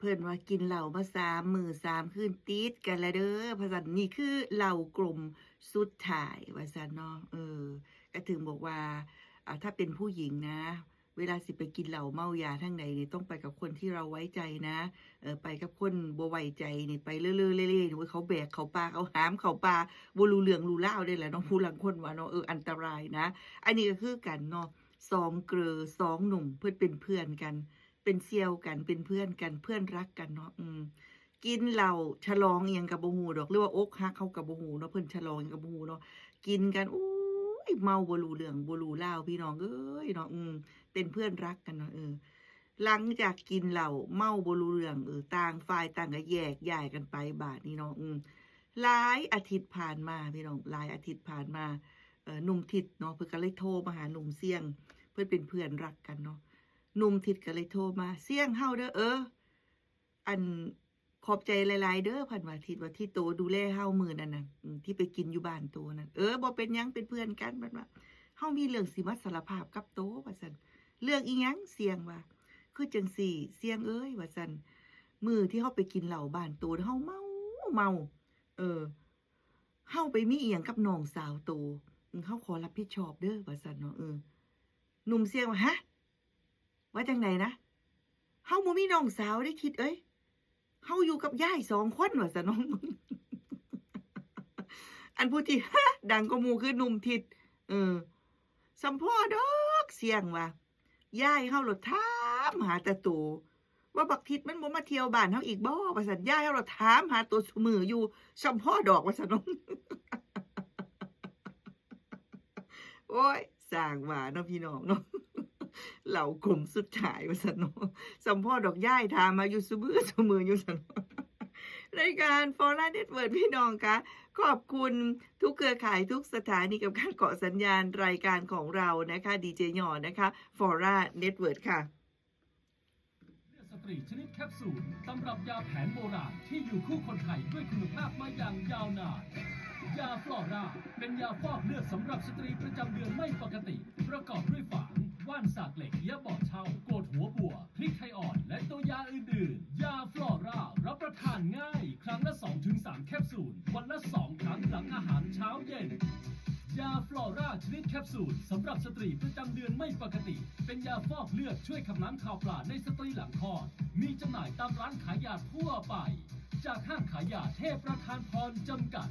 ເອີ້ນວ່າກິນເຫຼົ້າມາສາມມື້ສາມຄືນຕິດກັນແລ້ວເດີ ວ່າຊັ້ນ. ນີ້ຄືເຫຼົ້າກົມສຸດທ້າຍ ວ່າຊັ້ນເນາະ. ເອີ ກໍເຖິງບອກວ່າ ອ່າ ຖ້າເປັນຜູ້ຍິງນະ ເວລາຊິໄປກິນເຫຼົ້າເມົາຢາທາງໃດນີ້ ຕ້ອງໄປກັບຄົນທີ່ເຮົາໄວ້ໃຈນະ. ເອີ ໄປກັບຄົນບໍ່ໄວ້ໃຈນີ້ ໄປເລ່ໆເລ່ໆນີ້ ໂອ້ຍ ເຂົາແບກເຂົ້າປ່າ ເຂົາຫາມເຂົ້າປ່າ ບໍ່ຮູ້ເລື່ອງຮູ້ລາວເດ້ລະເນາະ ຜູ້ລາງຄົນວ່າເນາະ. ເອີ ອັນຕະລາຍນະ. ອັນນີ້ກໍຄືກັນເນາະ ສອງເກີ ສອງໜຸ່ມ ເພິ່ນເປັນເພື່ອນກັນ ເປັນສ່ຽວກັນ ເປັນເພື່ອນກັນ ເພື່ອນຮັກກັນເນາະ. ອືມ ກິນເຫຼົ້າ ສະຫຼອງອີ່ຫຍັງກໍບໍ່ຮູ້ດອກ ຫຼືວ່າອົກຫັກເຮົາກໍບໍ່ຮູ້ເນາະ ເພິ່ນສະຫຼອງອີ່ຫຍັງກໍບໍ່ຮູ້ເນາະ. ກິນກັນ ໂອ້ຍ ເມົາບໍ່ຮູ້ເລື່ອງບໍ່ຮູ້ລາວ ພີ່ນ້ອງເອີຍເນາະ. ອືມ ເປັນເພື່ອນຮັກກັນເນາະ. ເອີ ຫຼັງຈາກກິນເຫຼົ້າເມົາບໍ່ຮູ້ເລື່ອງ ເອີ ຕ່າງຝ່າຍຕ່າງກໍແຍກຍ້າຍກັນໄປບາດນີ້ເນາະ. ອືມ ຫຼາຍອາທິດຜ່ານມາ ພີ່ນ້ອງ ຫຼາຍອາທິດຜ່ານມາ ເອີ ໜຸ່ມທິດເນາະ ເພິ່ນກໍເລີຍໂທມາຫາໜຸ່ມຊຽງ ເພິ່ນເປັນເພື່ອນຮັກກັນເນາະ. ໜຸ່ມທິດກໍເລີຍໂທມາ ຊຽງ ເຮົາເດີ ເອີ ອັນ ຂອບໃຈຫຼາຍໆເດີ ເພິ່ນວ່າ ທີ່ວ່າ ທີ່ໂຕດູແລເຮົາມື້ນັ້ນນະ ອືມ ທີ່ໄປກິນຢູ່ບ້ານໂຕນັ້ນ. ເອີ ບໍ່ເປັນຫຍັງ ເປັນເພື່ອນກັນ ເພິ່ນວ່າ. ເຮົາມີເລື່ອງຊິມາສາລະພາບກັບໂຕ ວ່າຊັ້ນ. ເລື່ອງອີ່ຫຍັງ ຊຽງ ວ່າ. ຄືຈັ່ງຊີ້ ຊຽງເອີຍ ວ່າຊັ້ນ, ມື້ທີ່ເຮົາໄປກິນເຫຼົ້າບ້ານໂຕ ເຮົາເມົາ ເມົາ ເອີ ເຮົາໄປມີອີ່ຫຍັງກັບນ້ອງສາວໂຕ ເຮົາຂໍຮັບຜິດຊອບເດີ ວ່າຊັ້ນເນາະ. ເອີ ໜຸ່ມຊຽງວ່າ ຮະ? ວ່າຈັ່ງໃດນະ? ເຮົາບໍ່ມີນ້ອງສາວເດ້ ທິດເອີຍ, ເຮົາຢູ່ກັບຍາຍສອງຄົນ ວ່າຊັ້ນເນາະ. ອັນຜູ້ທີ່ ຮະ ດັງກວ່າໝູ່ຄືໜຸ່ມທິດ. ເອີ ສ່ຳພໍ້ດອກ ຊຽງວ່າ ຍາຍເຮົາໂລດຖາມຫາແຕ່ໂຕ ວ່າບັກທິດມັນບໍ່ມາທ່ຽວບ້ານເຮົາອີກບໍ່ ວ່າຊັ້ນ. ຍາຍເຮົາລະຖາມຫາໂຕຊຸມື້ຢູ່ ສ່ຳພໍ້ດອກ ວ່າຊັ້ນເນາະ. ໂອ້ຍ ສ້າງວ່າເນາະ ພີ່ນ້ອງເນາະ, ເຫຼົ້າກົມສຸດທ້າຍ ວ່າຊັ້ນເນາະ. ສ່ຳພໍ້ດອກ ຍາຍຖາມຫາຢູ່ຊຸມື້ ຊຸມື້ຢູ່ ຊັ້ນເນາະ. ລາຍການ Fora Network ພີ່ນ້ອງຄະ, ຂອບຄຸນທຸກເຄືອຂ່າຍ ທຸກສະຖານີກັບການເກາະສັນຍານລາຍການຂອງເຮົານະຄະ ດີເຈ ຫຍໍ້ນະຄະ, Fora Network ຄ່ະ. ເລືອດສະຕຣີຊະນິດແຄປຊູນ ຕຳລັບຢາແຜນໂບລານທີ່ຢູ່ຄູ່ຄົນໄທດ້ວຍຄຸນນະພາບມາຢ່າງຍາວນານ. ຢາຟລໍຣາ ເປັນຢາຟອກເລືອດສຳລັບສະຕຣີປະຈຳເດືອນໄມ່ປົກກະຕິ, ປະກອບດ້ວຍຝາງ, ວ່ານສາກເຫຼັກ, ຢາບອດເຊົາ, ໂກດຫົວບົວ, ພລິກໄທອ່ອນ ແລະ ໂຕຢາອື່ນໆ. ຢາຟລໍຣາ ຮັບປະທານງ່າຍ, ຄັ້ງລະສອງເຖິງສາມແຄປຊູນ, ວັນລະສອງຄັ້ງຫຼັງອາຫານເຊົ້າເຢັນ. ຢາຟລໍຣາຊະນິດແຄປຊູນ ສຳລັບສະຕຣີປະຈຳເດືອນໄມ່ປົກກະຕິ, ເປັນຢາຟອກເລືອດຊ່ວຍຂັບນ້ຳຄາວປລາໃນສະຕຣີຫຼັງຄອດ, ມີຈຳໜ່າຍຕາມຮ້ານຂາຍຢາທົ່ວໄປ, ຈາກຫ້າງຂາຍຢາເທບປະທານພອນຈຳກັດ.